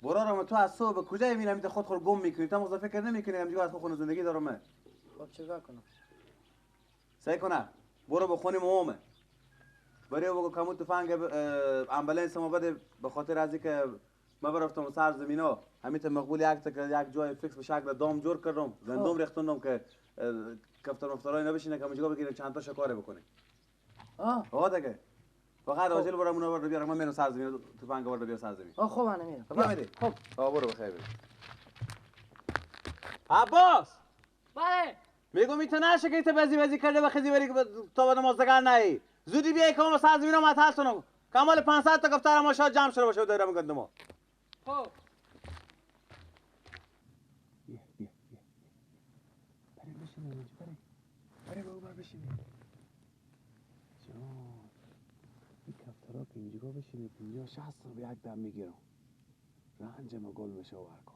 برارم تو از صبح کجای میرم خود خود گم میکنی تا موقع فکر نمیکنی همینجوری از خود زندگی دارم من. خب چیکار کنم؟ سعی کنه برو به خونه مومه. برای بگو کمو تفنگ امبولانس ما بده به خاطر از اینکه ما برفتم سر زمینا همین تا مقبول یک تا یک جای فیکس به شکل دام جور کردم گندم ریختم که کفتر مفترای نبشینه که همینجا بگیریم چند تا شکاره بکنیم. آه دیگه فقط عاجل برام اونا رو بیارم من میرم سر زمین تفنگ برو بیار سر زمین. آه خب من میرم. فهمیدی؟ خب آه برو بخیر. عباس بله میگم ایت نشه که ایت بزی بزی کرده بخزی بری تا به نمازدگار نهی زودی بیای که ما سر زمین معطل کنم کمال 500 تا کفتر ما شاد جمع شده باشه دارم گندم. خب بیا بیا بیا برای بشین اینجا برای برای بابا بشین جان این کفترها که اینجا بشینه 50 60 تا به یک دم میگیرم رنج ما گل میشه و کن.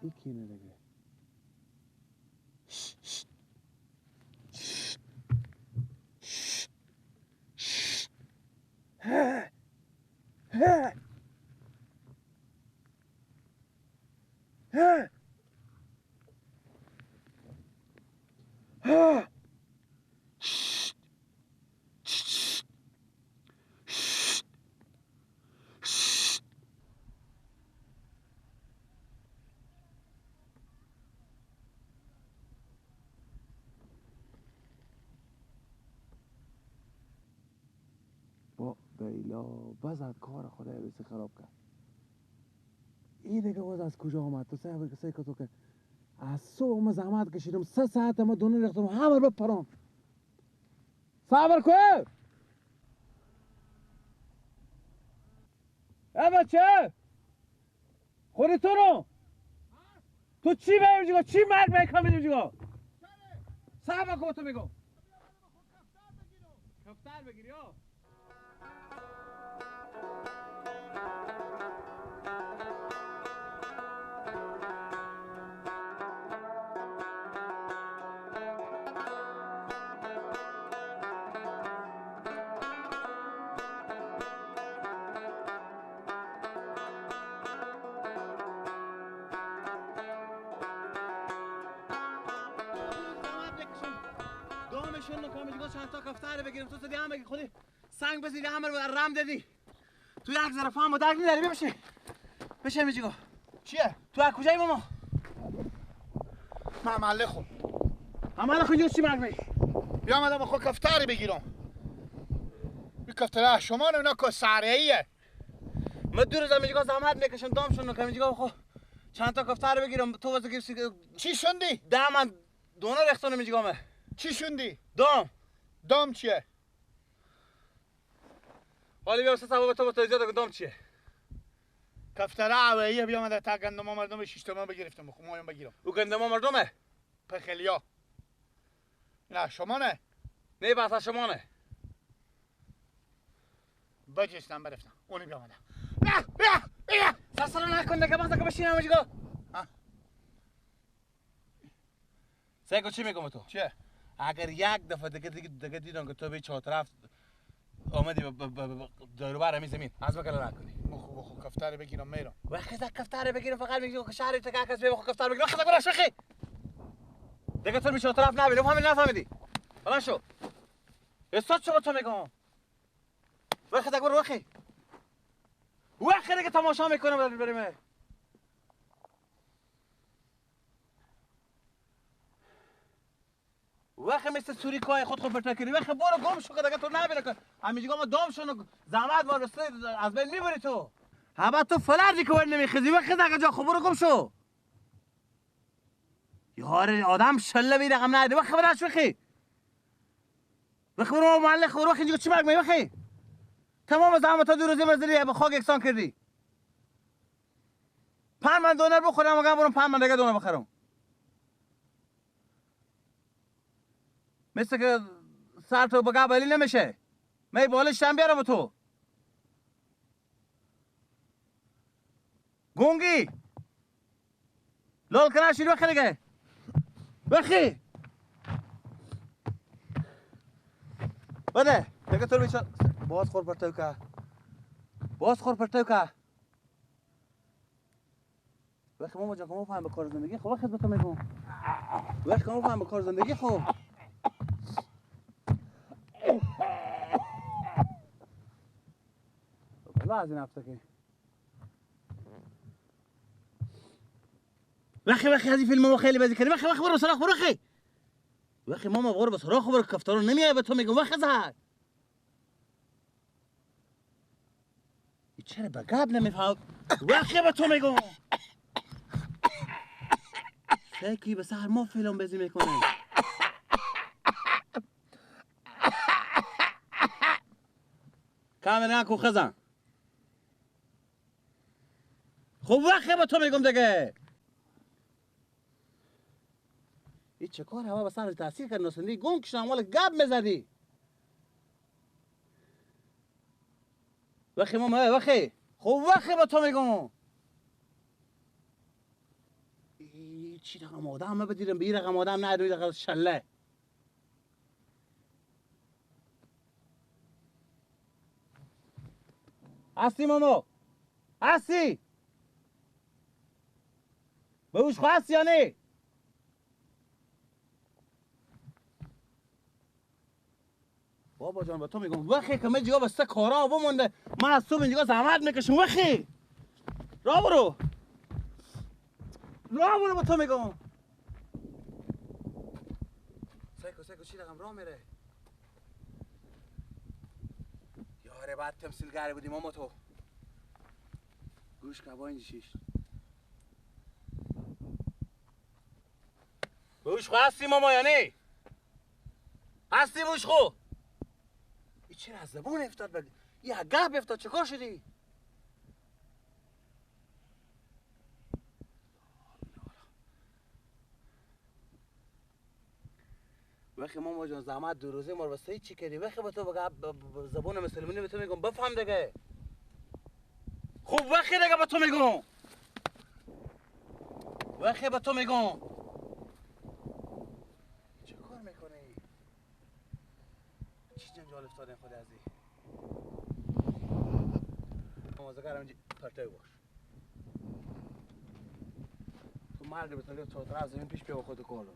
یکی دیگه. با بیلا بزد کار خدای بسی خراب کرد. این دیگه باز از کجا آمد؟ تو سعی که تو که از صبح ما زحمت کشیدم 3 ساعت ما دونه ریختم همه رو بپرم. صبر کن ای بچه خودی تو رو تو چی بیم جگاه چی مرگ بیم کم جگاه صبر کن تو میگم کفتر بگیری ها. چند تا کفتر بگیرم تو سدی هم بگی خودی سنگ بزنی همه رو رم دادی تو یک ذره فهم و درک نداری. بشه بشه میجیگو چیه؟ تو از کجایی ماما؟ من محله خود محله خود چی مرگ می؟ بیامدم خود کفتری بگیرم. این کفتره شما نه که سریعیه. من دو روز میجیگو زحمت میکشم دامشون نکم میجیگو خب چند تا کفتر بگیرم تو واسه چی شوندی؟ ده من دونه ریختونم میجیگو. چی شوندی؟ دام. دام چیه؟ حالی بیا سه تو با زیاد دام چیه؟ کفتره عویه بیامده تا گندم مردم 6 تومن بگرفتم خب مایم بگیرم. او گندم مردمه؟ پخلیا. نه شما نه. نه بس شما نه. بجستم برفتم. اونی بیامده. نه نه نه سرسرا نکن دیگه بس که بشینم اینجا. سیکو چی میگم تو؟ چیه؟ اگر یک دفعه دیگه دیدم که تو به چهار طرف آمدی داروبر همین زمین از بکلا نکنی. بخو کفتر بگیرم میرم. وقتی کفتر بگیرم فقط میگم که شهر تو کس بخو کفتر بگیرم. وقتی برش وخی دیگه تو به چهار طرف نبینم. همین نفهمیدی. بلند شو. استاد شو تو میگم. وقتی برو وخی. وقتی دیگه تماشا میکنم بریم. وقتی مثل سوریکای خود خود پرت کردی وقتی برو گم شو که دیگه تو نبینه که همینجا ما دام شون زحمت وارسته از بین میبری تو. هبا تو فلردی که ور نمیخیزی وقتی دیگه جا خب برو گم شو. یار آدم شله بی رقم نده وقتی برش وخی. وقتی برو محله خب وقتی اینجا چی مرگ می وخی. تمام زحمت ها دو روزه مزدی به خاک یکسان کردی. 5 من دونه بخورم و برم 5 من دیگه دونه بخرم. مثل که سر تو بگه بلی نمیشه. می بالش هم بیارم تو. گونگی لال کنه شیر بخی دیگه. بخی بده دیگه تو رو بیچار. باز خور پرتو که. باز خور پرتو که. وقتی ماما جان که ما فهم به کار زندگی خب وقت به تو میگم. وقتی ما فهم به کار زندگی خب. بلا از این هفته که وقتی وقتی از این فیلم ما خیلی بازی کردیم. وقتی وقتی برو سراغ برو خی. وقتی ماما برو به سراغ برو کفتارو نمیای به تو میگم وقتی زهر. چرا به گپ نمیفهم؟ وقتی به تو میگم. سکی به سر ما فیلم بازی میکنه. کاملا کو خزان. خب وقتی به تو میگم دیگه. این چه کار هوا به سر تاثیر کرد نسندی گم کشم ولی گپ میزدی. وقتی ماما وقتی خب وقتی به تو میگم. چی رقم آدم ما بدیرم به این رقم آدم نه این رقم شله. هستی ماما؟ هستی؟ به اوش خواه هستی یا نه؟ بابا جان به تو میگم وقتی که من جیگاه بسته کارا بمونده من از صبح اینجا زحمت میکشم. وقتی راه برو راه برو به تو میگم. سیکو سیکو چی رقم راه میره یاره. بعد تمثیلگر بودی ماما تو. گوش که با اینجا شیش به اوش خو هستی ماما یا نه؟ هستی بوش خو؟ چرا از زبون افتاد بگی؟ یه گپ افتاد چه کار شدی؟ وقتی ماما جان زحمت دو روزه ما رو واسه چی کردی؟ وقتی به تو بگم زبون مسلمانی به تو میگم بفهم دیگه. خب وقتی دیگه به تو میگم. وقتی به تو میگم. چه کار میکنی؟ چی جنجال افتادن خود از این؟ مازگرم اینجا پرتوی باش. تو مرد به تو چهار از زمین پیش بیا خود کار.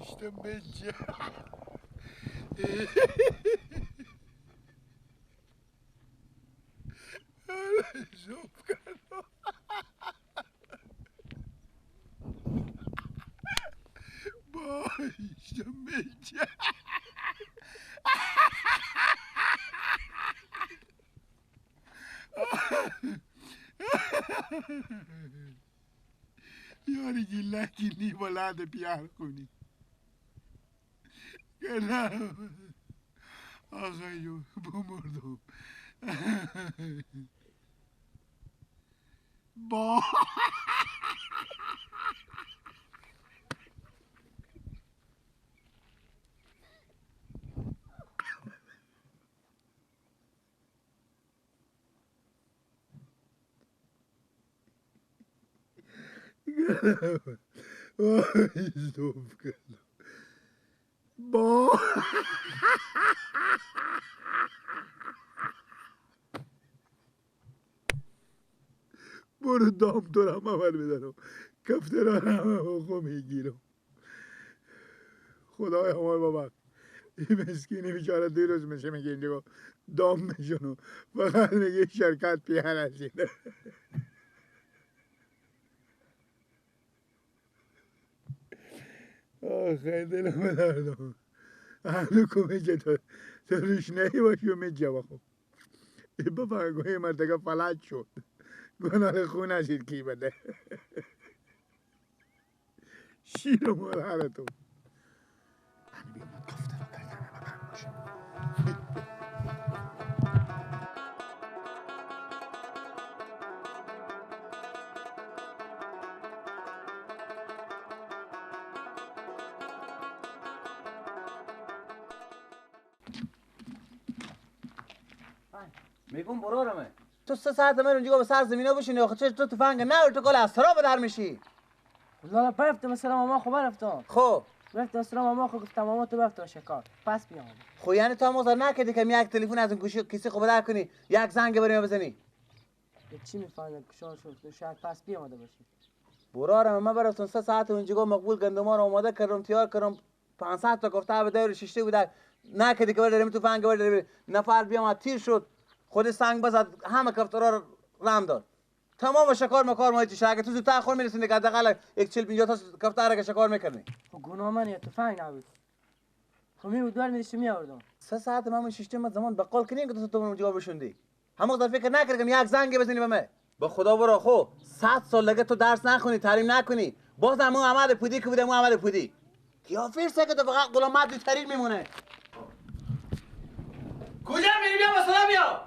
İşte bence. İşte bence. یاری گیله گیلی بلند پیار کنی که نه آقای جون بمردم با با برو دام تو رو هم اول بدارم کفتران هم حقوق میگیرم. خدای همار بابا. این مسکینی بیچاره 2 روز میشه میگه اینجا دام میشونو فقط میگه شرکت پیهن هستید. آخه دلم بدردم هنو کمیجه تو روش نهی باشی و میجه بخو این بابا گوی مرتگه فلج شد گناه خون هستید کی بده شیر و مادر تو من بیامد کفته را کردم ببرم باشه. میگم برارمه تو 3 ساعت من اونجا به سر زمینا بشینی آخه چه تو تفنگ نه تو کل از سرا به در میشی. والله برفتم مثلا ماما خو برفتم. خب رفتم مثلا ماما خو گفتم ماما تو برفتم شکار پس بیام. خو یعنی تو هم نکردی که یک تلفن از اون گوشی کسی خو بدر کنی یک زنگ بریم بزنی. چی میفهمم که شما شد شاید پس بیامده باشی. برارم من برفتم 3 ساعت اونجا مقبول گندما رو آماده کردم تیار کردم 500 تا گفته به دور شیشته بود نکردی که برداریم تفنگ برداریم نفر بیام تیر شد خود سنگ بزد همه کفترا رو رم داد. تمام شکار مکار ما چی اگه تو زودتر خور میرسیدی که حداقل یک 40 50 تا کفتر که شکار میکردی. خب گناه من یه تفنگ نبود. خب می بود بر میرسیم میآوردم. 3 ساعت من شیشتم زمان بقال کنیم که تو اونجا بشوندی. همون در فکر نکردم یک زنگ بزنی به من. با خدا برو خو 100 سال لگه تو درس نخونی تعلیم نکنی باز هم اون عمل پودی که بودم اون عمل پودی. کیافر سه که تو فقط غلامت ترین میمونه. کجا میری بیا مثلا بیا.